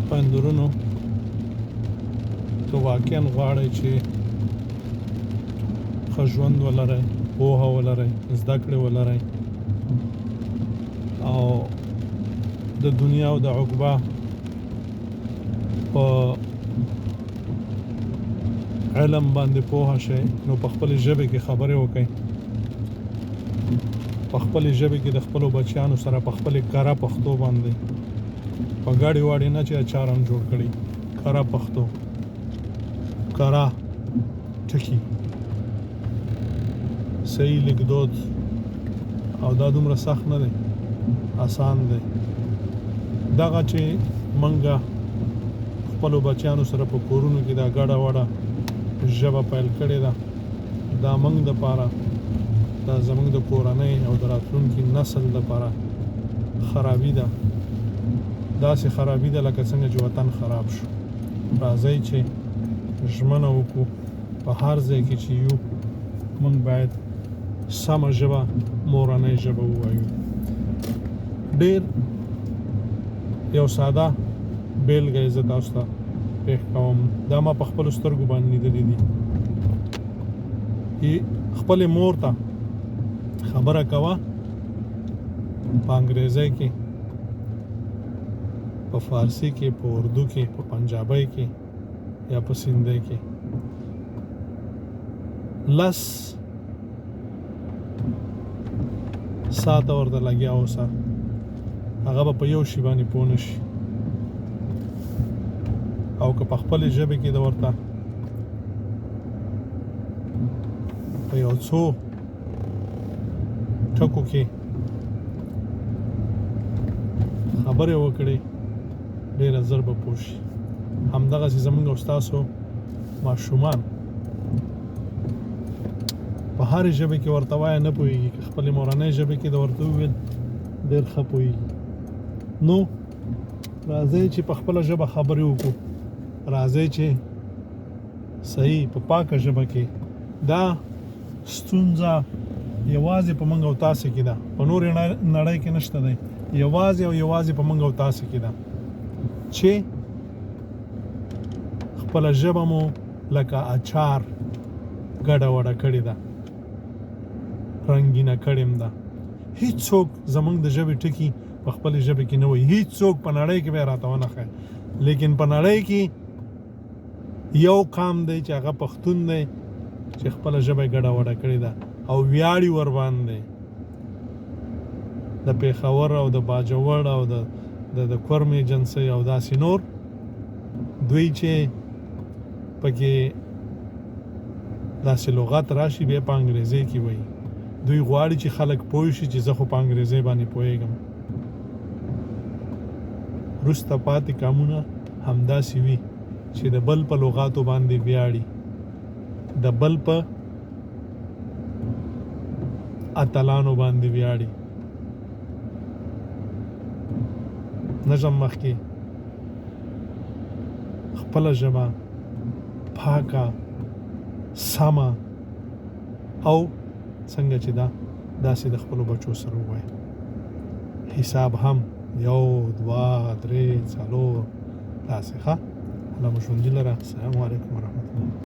خویندو که واقعا غواړئ چې ښه ژوند ولرئ، پوهه ولرئ، زده کړې ولرئ او د دنیا او د عقبا په علم باندې پوه شئ، نو په خپلې ژبې کې خبرې وکړئ، په خپلې ژبې کې د خپلو بچیانو سره په خپلې کره پښتو باندې، په ګاډي واډي نه چې اچار هم جوړ کړي، کره پښتو، کره ټکي، صحیح لیکدود، او دا دومره سخت نه دی، اسان دی. دغه چې منګه خپلو بچیانو سره په کورونو کې دا ګډه وډه ژبه پیل کړې ده، دا موږ د پاره، دا زموږ د کورنۍ او د راتلونکي نسل د پاره خرابي ده. داسې خرابي ده لکه څنګه چې وطن خراب شو. راځئ چې ژمنه وکړو، په هر ځای کې چې یو، موږ باید سمه ژبه، مورنۍ ژبه ووایو. ډیر یو ساده بیلګه یې زه تاسو ته پیښ کوم، دا ما په خپلو سترګو باندې لیدلي دي. خپلې مور ته خبره کوه په انګریزۍ کې، په فارسي کې، په اردو کې، په پنجابۍ کې یا په سندۍ کې، لس ساعته ورته لګیا اوسه، هغه به په یو شي باندې پوه نه شي. او که په خپلې ژبې کې د ورته په یو څو ټکو کې خبرې وکړي، ډېره زر به پوه شي. همدغسې زمونږ او ستاسو ماشومان په هرې ژبې کې ورته وایه نه پوهېږي، که خپلې مورنۍ ژبې کې د ورته وویل ډېر ښه پوهېږي. نو راځئ چې په خپله ژبه خبرې وکړو، راځئ چې صحیح په پاکه ژبه کې. دا ستونزه یوازې په موږ او تاسې کې ده، په نورې نړۍ کې نشته دی، یوازې او یوازې په موږ او تاسې کې ده چې خپله ژبه مو لکه اچار ګډه وډه کړې ده، رنګینه کړې هم ده. هیڅوک زمونږ د ژبې ټکي په خپلې ژبې کې نه وایي، هیڅوک په نړۍ کې به یې راته ونه ښایي. لیکن په نړۍ کې یو قام دی چې هغه پښتون دی، چې خپله ژبه یې ګډه وډه کړې ده او ویاړي ورباندې. د پېښور او د باجوړ او د د کورمې ایجنسۍ او داسې نور دوی چې پکې داسې لغت راشي بیا په انګریزۍ کې وایي. دوی غواړي چې خلک پوه شي چې زه خو په انګریزۍ باندې پوهېږم. وروسته پاتې قامونه همداسې وي چې د بل په لغاتو باندې ویاړي، د بل په اتلانو باندې ویاړي. نظم مخکې خپله ژبه پاکه، سمه او څنګه چې ده داسې د خپلو بچو سره ووایه. حساب هم 1 2 3 4 داسې. ښه، الله مو ژوندي لره. السلام علیکم ورحمت الله.